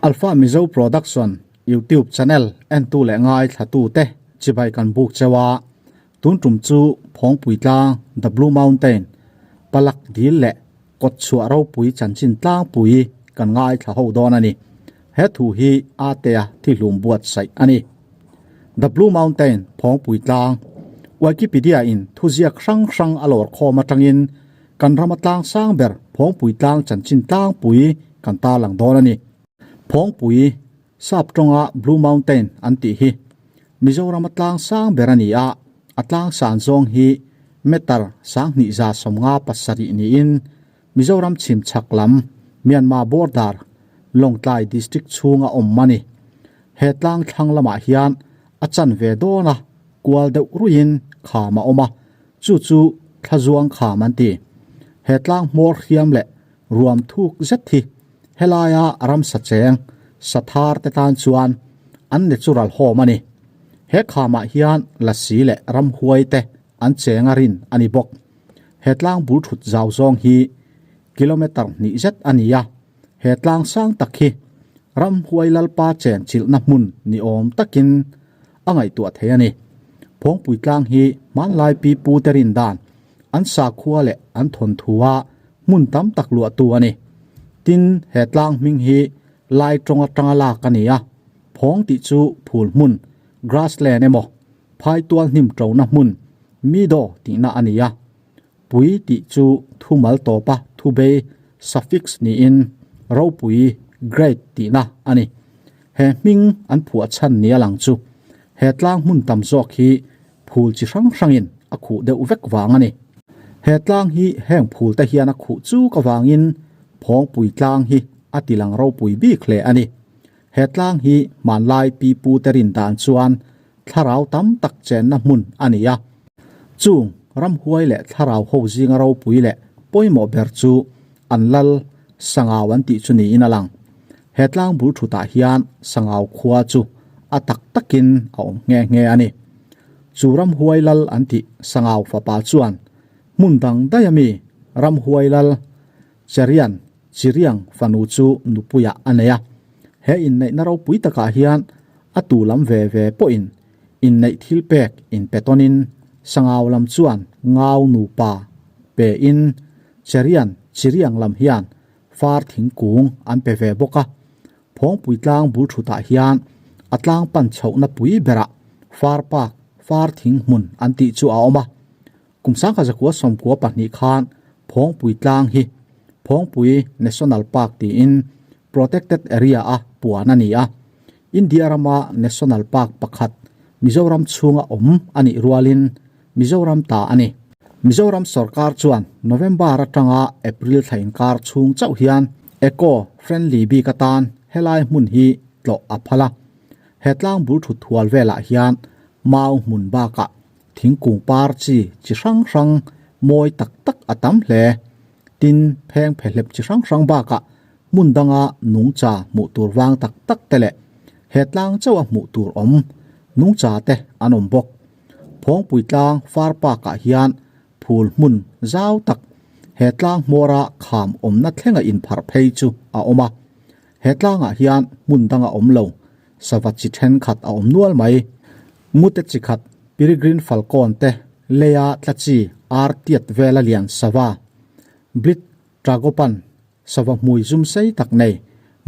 Alpha Mizo Production YouTube channel entu leh ngaithlatu te chibai kan buk cheu a, tun tum chu Phawngpui tlang The Blue Mountain palak dil leh kawt chhuah ropui chanchin tlangpui kan ngaithla ho dawn a ni. He thu hi Atea thihlum buatsaih a ni. The Blue Mountain Phawngpui tlang Wikipedia in thuziak hrang hrang a lawr khawm atangin Kan rama tlang sang ber Phawngpui tlang chanchin tlangpui kan ta lang dawn a ni. Phawngpui, Sap tawnga Blue Mountain an tih hi Mizorama tlang sang ber a ni a, a tlang san zawng hi meter 2757 niin Mizoram chhim chhak lam Myanmar border Lawngtlai district chhunga awm a ni. He tlang thlang lamah hian a chanve dawna kual deuh ruiin kham a awm a, Chu chu thlazuang kham an ti. He tlang hmawr hriam leh ruam thuk zet hi helaia ramsa cheng sathar te tan chuan an natural home a ni. He khamah hian lasi leh ramhuai te an cheng a rin a ni bawk. He tlang bul thut zau zawng hi kilometre hnih zet a ni a, he tlang sang tak hi ramhuai lalpa chen chilhna hmun ni awm takin a ngaihtuah thei a ni. Phawngpui tlang hi hmanlai pi pu te rin dan, an sakhua leh an thawnthua hmun tam tak luahtu a ni. Tin, he tlang hming hi Lai tawng atanga lak a ni a, Phawng tih chu phul hmun, grassland emaw, phaitual hnim tona hmun, meadow tihna a ni a. Pui tih chu thumal tawpa thubei, suffix, niin ropui, great, tihna a ni. He hming an phuah chhan nia lang chu he tlang hmun tam zawk hi phul chi hrang hrangin a khuh deuh vek vang a ni. He tlang hi heng phul te hian a khuh chuk avangin Phawngpui tlang hi a ti lang ropui bik hle a ni. He tlang hi hmanlai pi pu te rin dan chuan thlarau tam tak chenna hmun a ni a. Chung ramhuai leh thlarau ho zinga ropui leh pawimawh ber chu an lal Sangau an tih chu niin a lang. He tlang bul thutah hian Sangau khua chu a tak takin a awm nghe nghe a ni. Chu ramhuai lal an tih Sangau fapa chuan hmun dang daih ami ramhuai lal Cherian Chiriang fanu chu nupuiah a nei a. He inneihna ropui takah hian a tu lam ve ve pawhin inneih thil pek inpe tawnin Sangau lam chuan ngau nupa pe in Cherian Chiriang lam hian far thingkung an pe ve bawk a. Phawngpui tlang bul thutah hian a tlang pan chhohna pui berah far park, far thing hmun an tih chu a awm a. Kum 1992 khan Phawngpui tlang hi Phawngpui National Park tiin Protected Area a puan a ni a. India rama National Park pakhat Mizoram chhunga awm a nih rualin Mizoram ta a ni. Mizoram sorkar chuan November atanga April thla inkar chhung chauh hian Eco Friendly bik atan helai hmun hi tlawh a phal a. He tlang bul thut thual velah hian mau hmun bakah thingkung par chi chi hrang hrang mawi tak tak a tam hle. Tin, pheng phehlep chi hrang hrang bakah hmun danga nungcha hmuh tur vang tak tak te leh he tlang chauha hmuh tur awm nungcha te an awm bawk. Phawngpui tlang far park ah hian phul hmun zau tak he tlang hmawra kham awmna thlenga inpharh phei chu a awm a. He tlangah hian hmun danga awm lo sava chi thenkhat a awm nual mai. Mute chi khat Peregrine Falcon te leia tla chi ar tiat vela lian sava Blit Tragopan sava hmui zum sei tak nei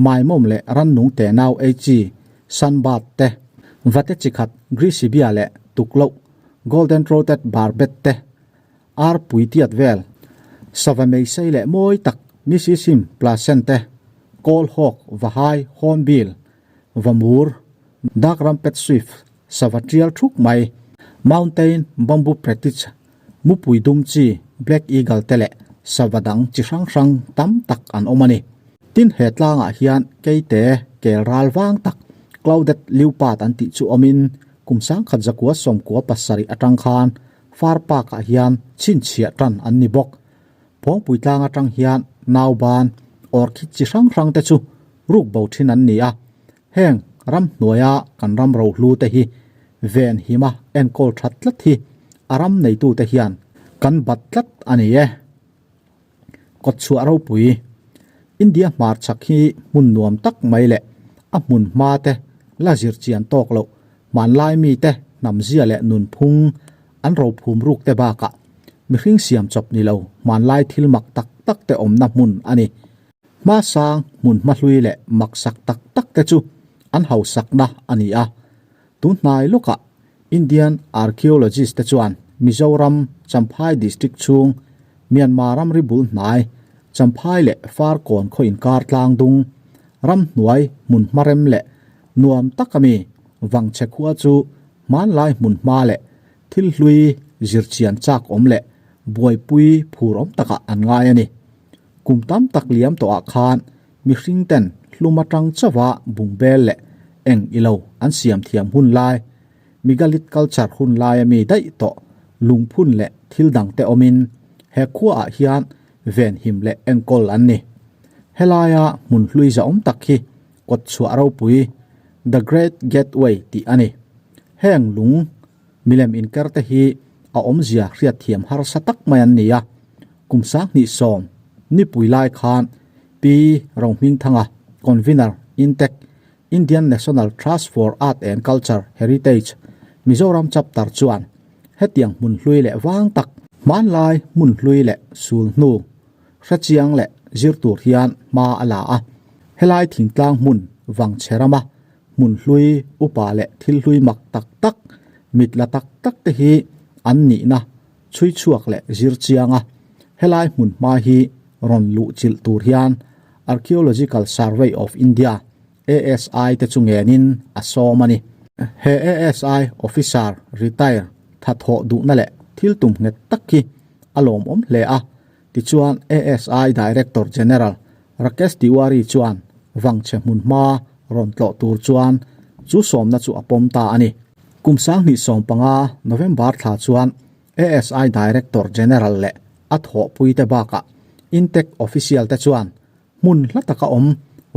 maimawm leh rannung te nau ei chi sunbird te, vate chi khat Grisibia leh tukloh Golden Throated Barbet te, ar pui tiat vel sava mei sei leh mawi tak Mississippi Placente, Kawl hawk, vahai, hornbill, vamur, dark rumpet swift, sava tial thuk mai, mountain bamboo partridge, mupui dum chi, black eagle te leh sava dang chi hrang hrang tam tak an awm a ni. Tin he tlangah hian keite kel ral vang tak clouded leopard an tih chu awmin kum 1997 atang khan far park ah hian chhinchhiah tan an ni bawk. Phawngpui tlang atang hian nauban orchid chi hrang hrang te chu ruk bo thin an ni a. Heng ramhnuaia kan ram rohlu te hi ven hima enkawl that tlat hi a ram neitu te hian kan bat tlat a ni e. Kawtchhuah ropui India hmarchhak hi hmun nuam tak mai leh. a hmun hma te la zir chian tawk loh hmanlai mite hnamzia leh nunphung an rophum ruk te bakah mihring siam chawp ni lo hmanlai thil mak tak tak te awmna hmun a ni. Hmasang hmun hmahlui leh maksak tak tak te chu an hausakna a ni a. Tunhnai lawkah Indian archaeologist te chuan Mizoram Champhai District chhung Myanmar ramri bul hnai Champhai leh Farkawn khaw inkar tlang dung ramhnuai hmun hmarem leh nuam tak ami Vangchhe khua chu hmanlai hmun hma leh thil hlui zirchian chak awm leh buaipui phur awm takah an ngai a ni. Kum tam tak liam tawhah khan mihring ten hlum atang chauha bungbel leh eng ilo an siam thiam hun lai, Megalith culture hun laia mi daih tawh lungphun leh thil dang te awmin he khuaah hian venhim leh enkawl an ni. Helaia hmun hlui zahawm tak hi kawtchhuah ropui The Great Gateway tih a ni. Heng lung Milem inker te hi a awmzia hriatthiam harsa tak mai an ni a, kum 2010 nipui lai khan Pi Rohmingthanga, Convener, Intec, Indian National Trust for Art and Culture Heritage, Mizoram Chapter chuan hetiang hmun hlui leh vang tak, hmanlai hmun hlui leh sul hnu hrechiang leh zir tur hian hma a la a, helai thingtlang hmun vangchhe rama Hmun hlui upa leh thil hlui mak tak tak, mit la tak tak te hi an nihna chhui chhuak leh zir chiang a. Helai hmun hma hi rawn luh chilh tur hian Archaeological Survey of India, ASI, te chu ngenin a sawm a ni. He ASI officer retire thathawh duhna leh thil tum nghet tak hi a lawmawm hle a. Tichuan ASI Director General Rakesh Tiwari chuan vangchhe hmun hma rawn tlawh tur chuan chu sawmna chu a pawm ta a ni. Kum 2015 November thla chuan ASI Director General leh a thawhpuite bakah Intec official te chuan hmun hla taka awm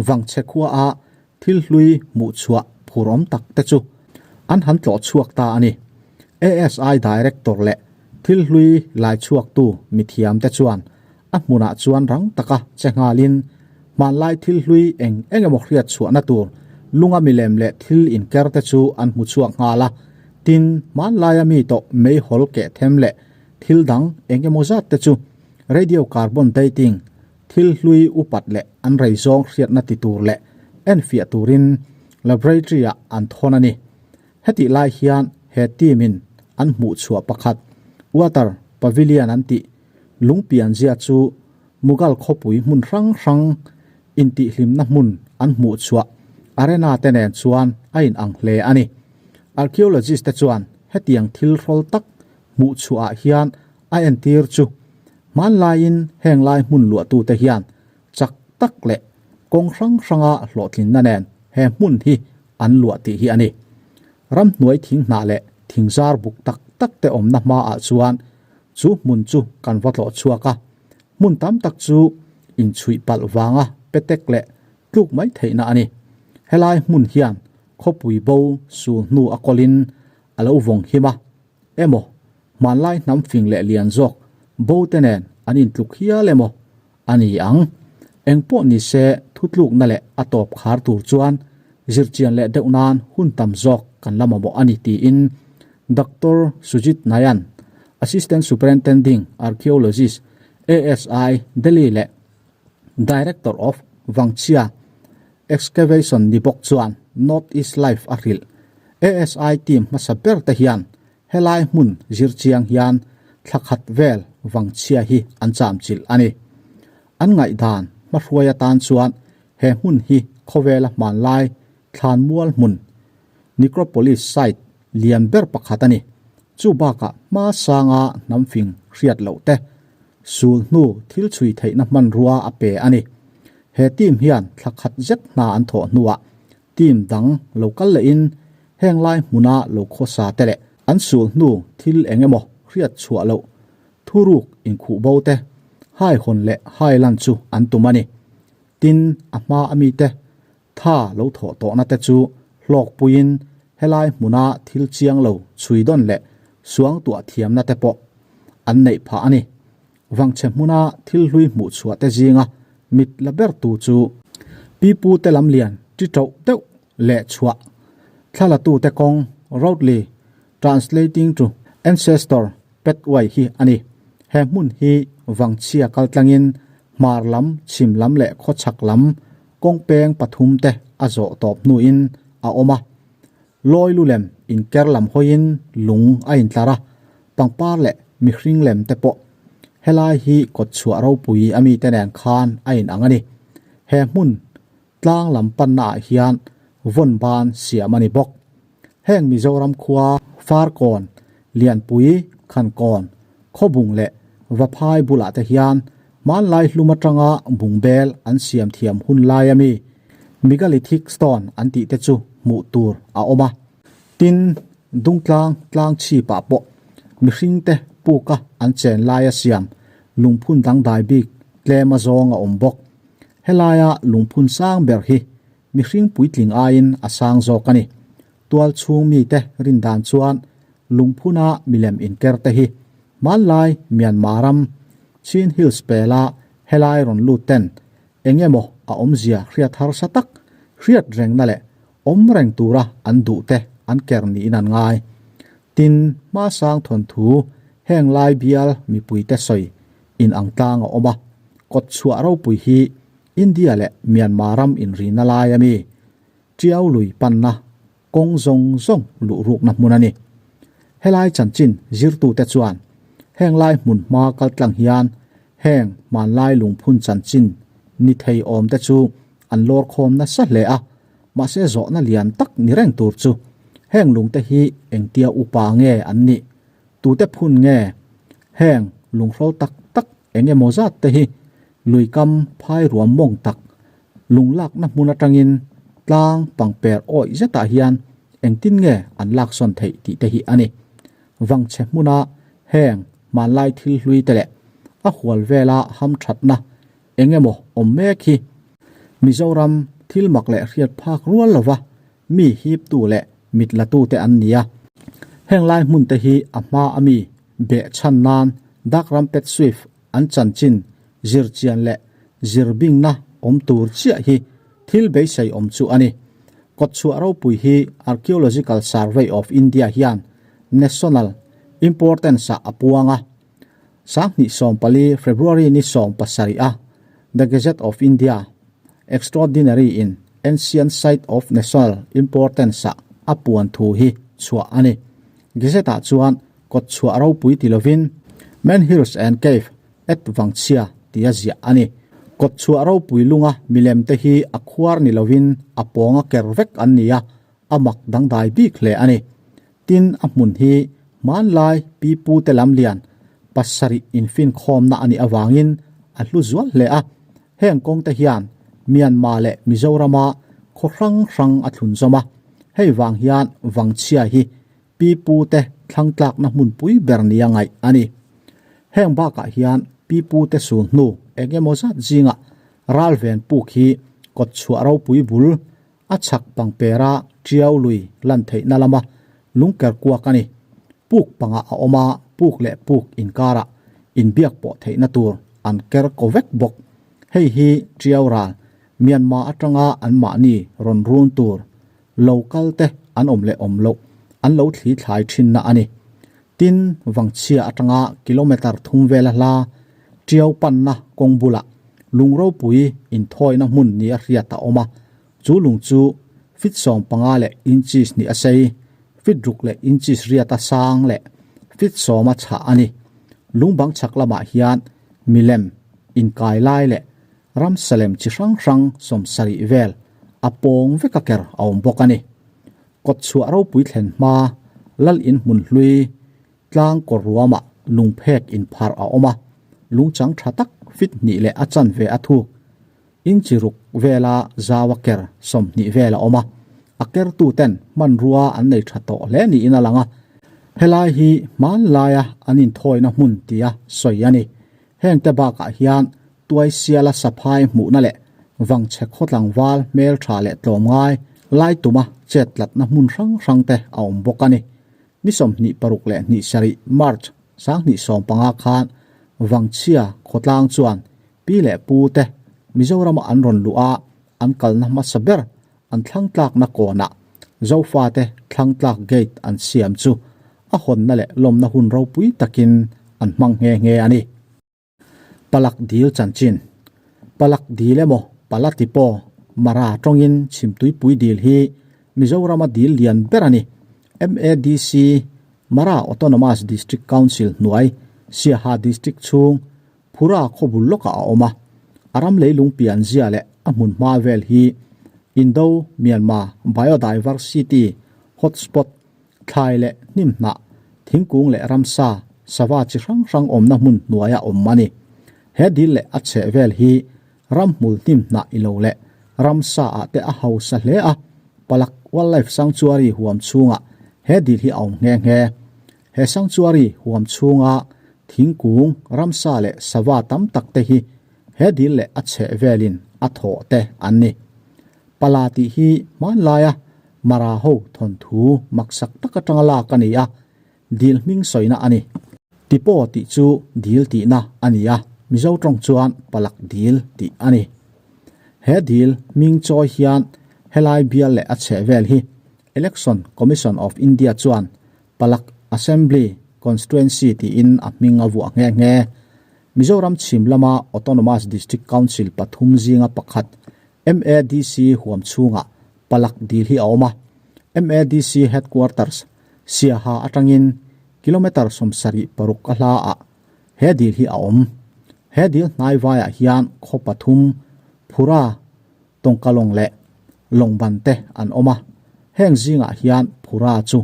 vangchhe khuaah thil hlui hmuhchhuah phurawm tak te chu an han tlawh chhuak ta a ni. ASI Director leh thil hlui lai chhuaktu mithiam te chuan a hmunah chuan rang taka che nghalin hmanlai thil hlui eng eng emaw hriat chhuahna tur lunga milem leh thil inker te chu an hmu chhuak nghal a. Tin, hmanlaia mi tawh meihawl keh them leh thil dang eng emaw zat te chu radio carbon dating Thil hlui upat leh an rei zawng hriatna ti tur leh enfiah turin laboratory-ah an thawn a ni. Hetih lai hian he team-in an hmuhchhuah pakhat, Water Pavilion an tih lungpianzia chu Mughal khawpui hmun hrang hrang intihhlimna hmun an hmuhchhuah arena te nen chuan a inang hle a ni. Archaeologist te chuan hetiang thil hrawl tak hmuhchhuahah hian a entir chu Hmanlaiin heng lai hmun luahtute hian chak tak leh kawng hrang hranga hlawhtlinna nen he hmun hi an luah tih hi a ni. Ramhnuai thing hnah leh thingzar buk tak tak te awmna hmaah chuan chu hmun chu kan va tlawh chhuak a, hmun tam tak chu inchhuih palh vanga petek leh tluk mai theihna a ni. Helai hmun hian khawpui bo sul hnu a kawlin a lo vawng him a. Emaw, hmanlai hnam fing leh lian zawk bo te nen an intluk hial emaw a ni ang. Engpawh ni se thutlukna leh a tawp khar tur chuan zirchian leh deuh nan hun tam zawk kan la mamawh a ni tiin Doctor Sujit Nayan, Assistant Superintending Archaeologist, ASI, Delhi leh Director of Vangchhia Excavation ni bawk chuan North East Life a hrilh. ASI team hmasa ber te hian helai hmun zir chiang hian thla khat vel vangchhia hi an cham chilh a ni. An ngaihdan hmahruai atan chuan he hmun hi khawvela hmanlai thlanmual hmun, Necropolis site, lian ber pakhat a ni. Chu bakah hma sanga hnam fing hriat loh te sul hnu thil chhui theihna hmanrua a pe a ni. He team hian thla khat zet hna an thawh hnuah team dang lo kal lehin heng lai hmuna lo khawsa te leh an sul hnu thil eng emaw hriat chhuah loh thuruk inkhuh bo te hai hawn leh hai lan chu an tum a ni. Tin, a hma a mite tha lo thawh tawhna te chu hlawkpuiin helai hmuna thil chiang lo chhui dawn leh suang tuah thiamna te pawh an neih phah a ni. Vangchhe hmuna thil hlui hmuh chhuah te zinga mit la ber tu chu Pipu te lam lian ti tauh deuh. Leh chhuah thlalatute kawng Roadly Translating to Ancestor Pathway hi a ni. He hmun hi Vangchhia kaltlangin hmar lam, chhim lam leh khawchhak lam kawngpeng pathumte a zawh tawp hnuin a awm a. Lawi lu lem inker lam hawiin lung a intlar a, pangpar leh mihring lem te pawh helai hi kawtchhuah ropui a mite nen khan a inang a ni. He hmun tlang lam panna ah hian vawn ban siam a ni bawk. Heng Mizoram khua Farkawn, Lianpui, Khankawn, Khawbung leh Vaphai bulah te hian hmanlai hlum atanga bungbel an siam thiam hun lai a mi Megalithic stone an tih te chu hmuh tur a awm a. Tin, Dungtlang tlang chhipah pawh mihring te puka an chen laia siam lungphun dangdai bik tlem azawng a awm bawk. Helaia lungphun sang ber hi mihring puitling aiin a sang zawk a ni. Tual chhung mite rin dan chuan lungphuna milem inker te hi hmanlai Myanmar ram Chin Hills pela helai rawn lut ten eng emaw a awmzia hriat harsa tak hriat rengna leh awm reng tura an duh te an ker niin an ngai. Tin, hmasang thawnthu heng lai bial mipuite sawi inang tlang a awm a, kawtchhuah ropui hi India leh Myanmar ram inrina lai a mi Tiau lui panna kawng zawng zawng luh rukna hmun a ni. Helai chanchin zirtute chuan heng lai hmun hma kal tlang hian heng hmanlai lungphun chanchin ni thei awm te chu an lawr khawm nasa hle a, mahse zawhna lian tak ni reng tur chu heng lungte hi engtia upa nge an nih, tute phun nge heng lunghrawl tak tak eng emaw zat te hi luikam phai ruam mawng tak lunglakna hmun atangin tlang pangper awih zetah hian engtin nge an laksawn theih tih te hi a ni. Vangchhe hmuna heng hmanlai thil hlui te leh a hual vela hamthatna eng emaw awm mek hi Mizoram thil mak leh hriat phak rual lova mi hiptu leh mit latute an ni a. Heng lai hmun te hi a hma a mi beh chhan nan Dark Rampet Swift an chanchin zir chian leh zir bingna awm tur chiah hi thil beisei awm chu a ni. Kawtchhuah ropui hi Archaeological Survey of India hian National Importance-ah a puang a. 2014 February ni 17 a The Gazette of India Extraordinary in Ancient Site of National Importance ah a puan thu hi chhuah a ni. Gazette ah chuan kawt chhuah ropui ti lovin Menhirs and Cave at Vangchhia tia ziah a ni. Kawt chhuah ropui lunga milem te hi a khuar ni lovin a pawng a ker vek an ni a, a mak dangdai bik hle a ni. Tin, a hmun hi hmanlai pi pute lam lian pasarih infinkhawmna a nih avangin a hlu zual hle a. Heng kawngte hian Myanmar leh Mizorama khaw hrang hrang a thlun zawm a. Hei vang hian Vangchhia hi pi pute thlangtlakna hmunpui ber nia ngaih a ni. Heng bakah hian pi pute sul hnu eng emaw zat zingah ralven puk hi kawtchhuah ropui bul A chhak pangpera Tiau lui lan theihna lama lungker kuak a ni. Puk pangah a awm a, puk leh puk inkarah inbiak pawh theihna tur an ker kaw vek bawk. Hei hi Tiau ral, Myanmar atanga anmahni rawn run tur lo kal te an awm leh awm loh an lo thli thlai thinna a ni. Tin, Vangchhia atanga kilometre thum vela hla Tiau panna kawng bulah lung ropui inthawina hmun nia hriat a awm a, chu lung chu fit 15 leh inches ni a sei, fit ruk leh inches riata sang leh fit sawma chhah a ni. Lung bang chhak lamah hian milem inkai lai leh ramsalem chi hrang hrang 70 vel a pawng veka ker a awm bawk a ni. Kawtchhuah ropui thlen hma lal in hmun hlui Tlang kawr ruamah lungphek inpharh a awm a, lungchang tha tak fit hnih leh a chanve a thuk. Inchi ruk vela zau a ker 20 vel a awm a, a kertuten hmanrua an nei tha tawh hle niin a lang a. Helai hi hmanlaia an inthawina hmun tia sawi a ni. Hengte bakah hian Tuaisiala saphai hmuhna leh vangchhe khawtlangval hmeltha leh tlawmngai lai tuma chet tlatna hmun hrang hrangte a awm bawk a ni. Ni 26 leh 27 March 2015 khan Vangchhia khawtlang chuan pi leh pu te Mizorama an rawn luh a, an kalna hmasa ber an thlangtlakna kawnah Zofate thlangtlak gate an siam chu a hawnna leh lawmna hun ropui takin an hmang nghe nghe a ni. Palak dil chanchin Palak dil emaw Palati pawh Mara tawngin chhimtuipui dil hi Mizorama dil lian ber a ni. MADC, Mara Autonomous District Council hnuai Siaha District chhung Phura khawbul lawkah a awm a, a ram leilung pian zia leh a hmun hma vel hi Indo Myanmar Biodiversity Hotspot thlai leh hnim hnah, thingkung leh ramsa, sava chi hrang hrang awmna hmun hnuaia awm a ni. He dil leh a chheh vel hi ram hmul hnim hnah i lo leh ramsa ah te a hausa hle a, Palak Wildlife Sanctuary huam chhungah he dil hi a awm nghe nghe. He sanctuary huam chhunga thingkung, ramsa leh sava tam tak te hi he dil leh a chheh velin a thawh te an ni. Pala tih hi hmanlaia Mara ho thawnthu maksak tak atanga lak a ni a, dil hming sawina a ni. Tipo tih chu dil tihna a ni a, Mizo tawng chuan Palak dil tih a ni. He dil hming chawi hian helai bial leh a chheh vel hi Election Commission of India chuan Palak Assembly Constituency tiin a hming a vuah nghe nghe. Mizoram chhim lama Autonomous District Council pathum zinga pakhat MADC huam chhungah Palak dil hi a awm a. MADC Headquarters, Siaha atangin kilometre 76 a hla ah he dil hi a awm. He dil hnai vaiah hian khaw pathum, Phura, Tawngkalawng leh Lawngban te an awm a, heng zingah hian Phura chu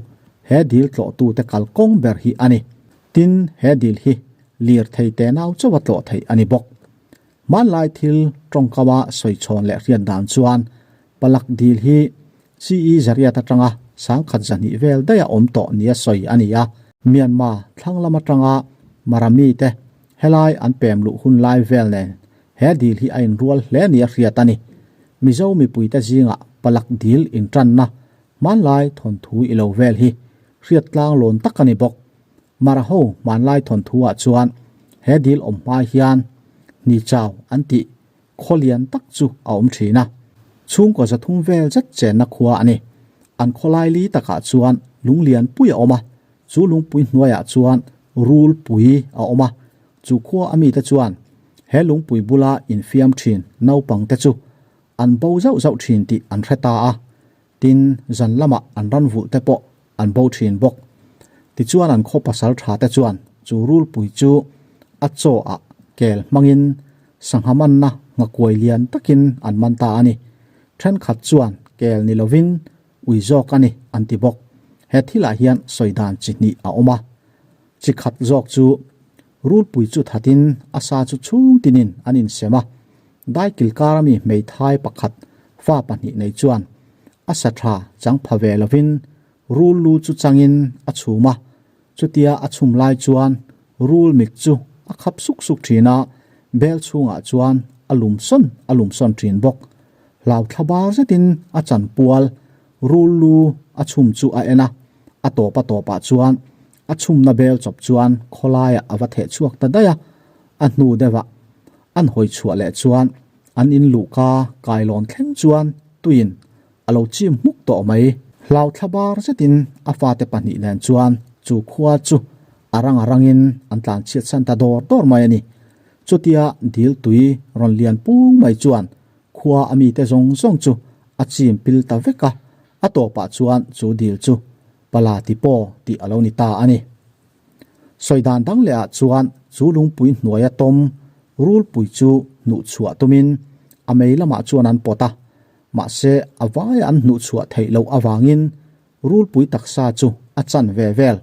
he dil tlawhtute kalkawng ber hi a ni. Tin, he dil hi lirthei te nau chauha tlawh theih a ni bawk. Hmanlai thil tawngkama sawichhawn leh hriat dan chuan Palak dil hi CE Zariat atanga sangkhat zahnih vel daiha awm tawh nia sawi a ni a. Myanmar thlang lam atanga Marami te helai an pem luh hun lai vel nen He dil hi a inrual hle nia hriat a ni. Mizo mipuite zingah Palak dil intanna hmanlai thawnthu i lo vel hi hriat tlang lawn tak a ni bawk. Mara ho hmanlai thawnthu ah chuan he dil awm hma hian Hni Chau an tih khaw lian tak chu a awm thin a. Chhungkaw 300 vel zet chenna khua a ni. An khawlai li takah chuan lung lian pui a awm a, chu lungpui hnuaiah chuan rul pui a awm a. Chu khua a mite chuan he lungpui bula infiam thin naupangte chu an bo zauh zauh thin tih an hre ta a, tin zan lamah an ran vulh te pawh an bo thin bawk. Tichuan an khaw pasal tha te chuan chu rulpui chu a chaw ah kel hmangin sangha manna nghakuai lian takin an man ta a ni. Thenkhat chuan kel ni lovin ui zawk a ni an ti bawk. He thilah hian sawi dan chi hnih a awm a. Chi khat zawk chu rulpui chu thatin a sa chu chhung tinin an insem a. Daikil kara mi hmeithai pakhat fa pahnih nei chuan a sa tha chang pha ve lovin rul lu chu changin a chhum a. Chutia a chhum lai chuan rul mit chu a khap suk suk thin a, bel chhungah chuan a lum sawn a lum sawn thin bawk. Hlau thla bar zetin a chanpual rul lu a chhum chu a en a, a tawp a tawpah chuan a chhumna bel chawp chuan khawlaiah a va theh chhuak ta daih a, a hnu deuhah an hawi chhuah leh chuan an in luhka kailawn thleng chuan tuiin a lo chim hmuk tawh mai. Hlau thla bar zetin a fate pahnih nen chuan chu khua chu a rang a rangin an tlan chhiat san ta dawr dawr mai a ni. Chutia dil tui rawn lian pung mai chuan Khua a mite zawng zawng chu a chim pil ta vek a, a tawpah chuan chu dil chu Pala ti paw tih a lo ni ta a ni. Sawi dan dang leh ah chuan chu lungpui hnuaia tawm rulpui chu hnuh chhuah tumin a mei lamah chuan an pawt a, mahse a vaia an hnuh chhuah theih loh avangin rulpui taksa chu a chan ve vel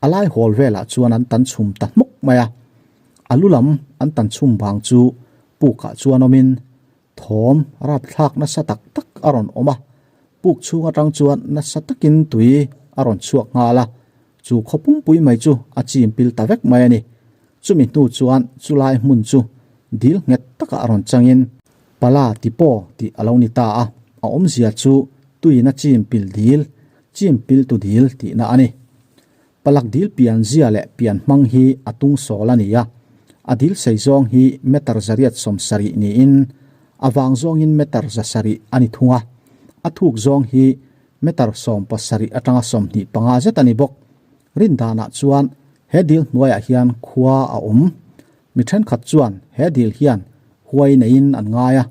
A lai hawl velah chuan an tan chhum ta hmawk mai a, a lu lam an tan chhum vang chu pukah chuan awmin thawm rapthlak nasa tak tak a rawn awm a, puk chhung atang chuan nasa takin tui a rawn chhuak nghal a, chu khaw pumpui mai chu a chim pil ta vek mai a ni. Chumi hnu chuan chulai hmun chu dil nghet takah a rawn changin Pala ti paw tih a lo ni ta a, a awmzia chu tuiin a chim pil dil, chim pil tu dil tihna a ni. Palak dil pian zia leh pian hmang hi a tung sawl a ni a, a dil sei zawng hi meter 170 niin a vang zawngin meter 700 a ni thung a. A thuk zawng hi meter 70 atanga 25 zet a ni bawk. Rin danah chuan he dil hnuaiah hian khua a awm. Mi thenkhat chuan he dil hian huai neiin an ngai a,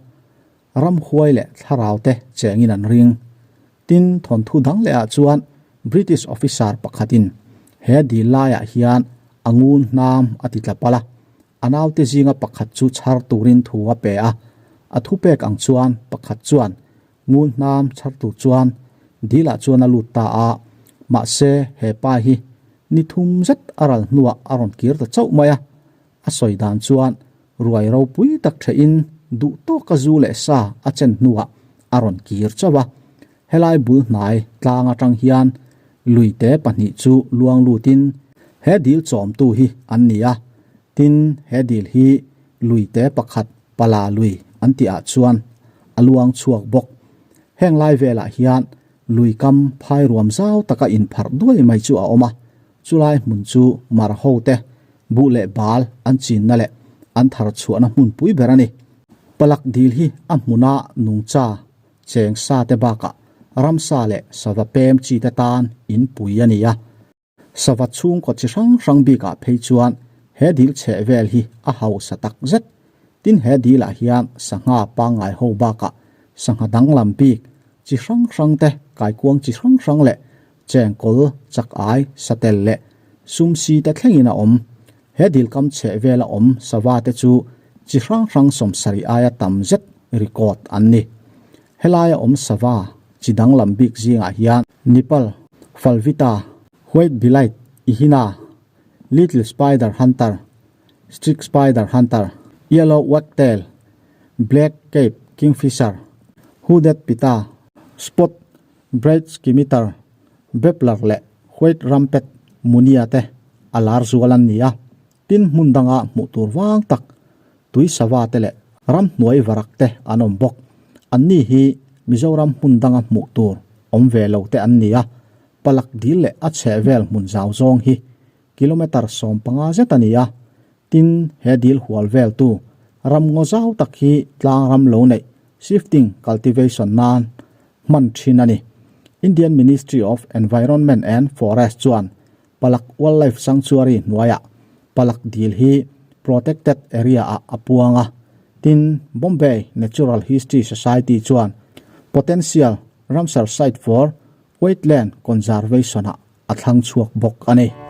ram huai leh thlarau te chengin an ring. Tin, thawnthu dang lehah chuan British officer pakhatin he dil laiah hian a ngun hnam a ti tla palh a, a naute zinga pakhat chu chhar turin thu a pe a, a thupek ang chuan pakhat chuan ngun hnam chhar tur chuan dilah chuan a lut ta a, mahse he pa hi ni thum zet a ral hnuah a rawn kir ta chauh mai a, a sawi dan chuan ruai ropui tak thehin duh tawka zu leh sa a chen hnuah a rawn kir chauh a, helai bul hnai tlang atang hian luite pahnih chu luang lutin he dil chawmtu hi an ni a, tin he dil hi luite pakhat pala lui an tih ah chuan a luang chhuak bawk. Heng lai velah hian lui kam phai ruam zau taka inpharh duai mai chu a awm a, chulai hmun chu mar ho te buh leh bal an chinna leh an thar chhuahna hmunpui ber a ni. Palak dil hi a hmuna nungcha cheng sa te bakah ramsa leh sava pem chi te tan inpui a ni a. Sava chhungkaw chi hrang hrang bikah phei chuan he dil chheh vel hi a hausa tak zet. Tin he dilah hian sangha pangngai ho bakah sangha danglam bik chi hrang hrang te, kaikuang chi hrang hrang leh chengkawl, chak ai, satel leh sumsi te thlengin a awm. He dil kam chheh vela awm sava te chu chi hrang hrang 70 aia tam zet record an ni. Helaia awm sava chi danglam bik zingah hian Nipal, Falvita, White Bellied, Ihina, Little Spider Hunter, Streak Spider Hunter, Yellow Wagtail, Black Cape Kingfisher, Hooded Pitta, Spot Bright Scimitar, Babbler leh White Rumpet Munia te a lar zual an ni a. Tin hmun danga hmuh tur vang tak tui sava te leh ramhnuai varak te an awm bawk. Anni hi Mizoram hmun danga hmuh tur awm ve lo te an ni a, Palak dil leh a chheh vel hmun zau zawng hi kilometre 15 zet a ni a. Tin he dil hual vel tu ram ngaw zau tak hi tlang ram lo neih shifting cultivation nan hman thin a ni. Indian Ministry of Environment and Forest chuan Palak Wildlife Sanctuary hnuaiah Palak dil hi protected area ah a puang a, tin Bombay Natural History Society chuan potential Ramsar site for wetland conservation ah a thlang chhuak bawk a ni.